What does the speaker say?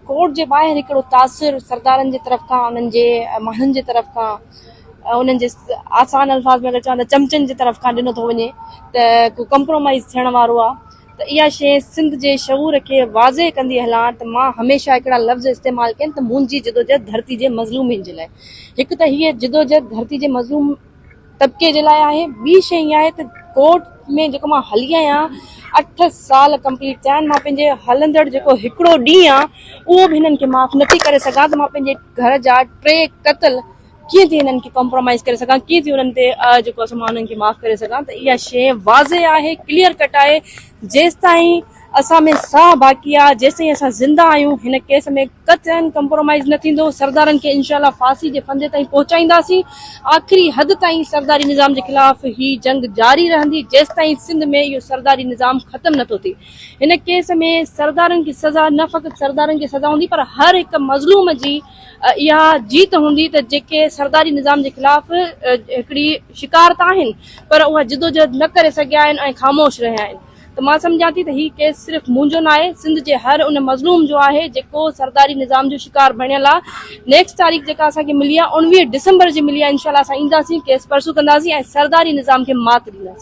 Court جي ٻاهر هڪڙو تاثر سردارن جي طرف کان انهن جي ماڻهن جي طرف کان انهن جي آسان الفاظ ۾ اگر چوان ته چمچن جي طرف کان ڏنو ٿو وڃي ته ڪو ڪمپرومائز ٿيڻ وارو آهي ته اها شيء سنڌ جي شعور کي واضح ڪندي هلان ته مان هميشه هڪڙا لفظ استعمال ڪيا آهن ته منهنجي جدوجهد ڌرتي جي مظلومين جي لاء هڪ ته هيء جدوجهد ڌرتي جي مظلوم طبقي جي لاء آهي ٻي شيء اها آهي ته ڪورٽ ۾ جيڪو مان هلي آهيان اٺ سال ڪمپليٽ ٿيا آهن مان پنهنجي هلندڙ جيڪو هڪڙو ڏينهن آهي اهو به هنن کي معاف نٿي ڪري سگهان ته مان پنهنجي گهر جا ٽي قتل ڪيئن ٿي هنن کي ڪمپرومائز ڪري سگهان ڪيئن ٿي انهن تي جيڪو آهي سو مان انهن کي معاف ڪري سگهان ته اها شيء واضح آهي ڪليئر ڪٽ آهي جيستائين اسان ۾ ساهه باقي آهي جيستائين اسان زنده آهيون هن ڪيس ۾ قطعا ڪمپرومائيز نه ٿيندو سردارن کي انشاء الله ڦاسي جي ڦندي تائين پهچائينداسين آخري حد تائين سرداري نظام جي خلاف هي جنگ جاري رهندي جيستائين سنڌ ۾ اهو سرداري نظام ختم نٿو ٿئي هن ڪيس ۾ سردارن کي سزا نه فقط سردارن کي سزا هوندي پر هر هڪ مظلوم جي اها جيت هوندي ته جيڪي سرداري نظام جي خلاف هڪڙي شڪار ته آهن پر اها جدوجهد نه ڪري سگهيا آهن ۽ خاموش رهيا آهن ته مان سمجهان ٿي ته هي ڪيس صرف منهنجو ناهي سنڌ جي هر ان مظلوم جو آهي جيڪو سرداري نظام جو شڪار بڻيل آهي نيڪسٽ تاريخ جيڪا اسان کي ملي آهي 19 ڊسمبر جي ملي آهي انشاء الله اسان اينداسين ڪيس پرسو ڪنداسين ۽ سرداري نظام کي مات ڏينداسين.